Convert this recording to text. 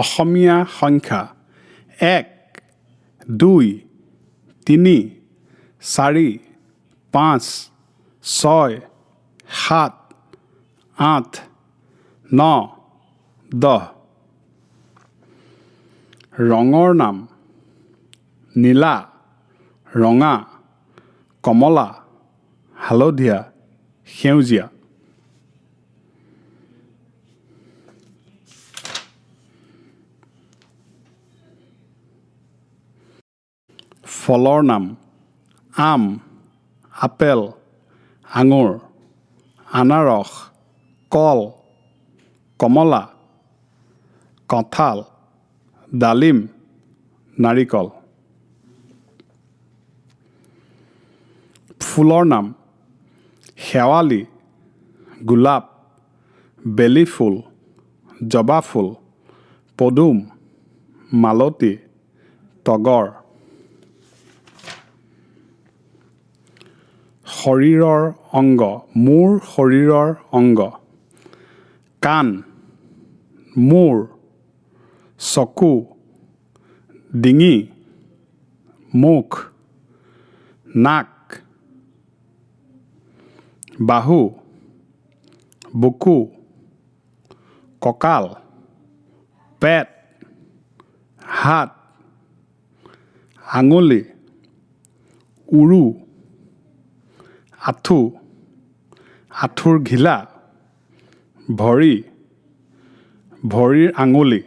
অসমীয়া সংখ্যা 1, 2, 3, 4, 5, 6, 7, 8, 9, 10। ৰঙৰ নাম নীলা, ৰঙা, কমলা, হালধীয়া, সেউজীয়া। ফলৰ নাম আম, আপেল, আঙুৰ, আনাৰস, কল, কমলা, কঁঠাল, ডালিম, নাৰিকল। ফুলৰ নাম শেৱালি, গোলাপ, বেলি ফুল, জবা ফুল, পদুম, মালতী, তগৰ। শৰীৰৰ অংগ। মোৰ শৰীৰৰ অংগ কাণ, মূৰ, চকু, ডিঙি, মুখ, নাক, বাহু, বুকু, কঁকাল, পেট, হাত, আঙুলি, উৰু, আঁঠু, আঁঠুৰ ঘিলা, ভৰি, ভৰিৰ আঙুলি।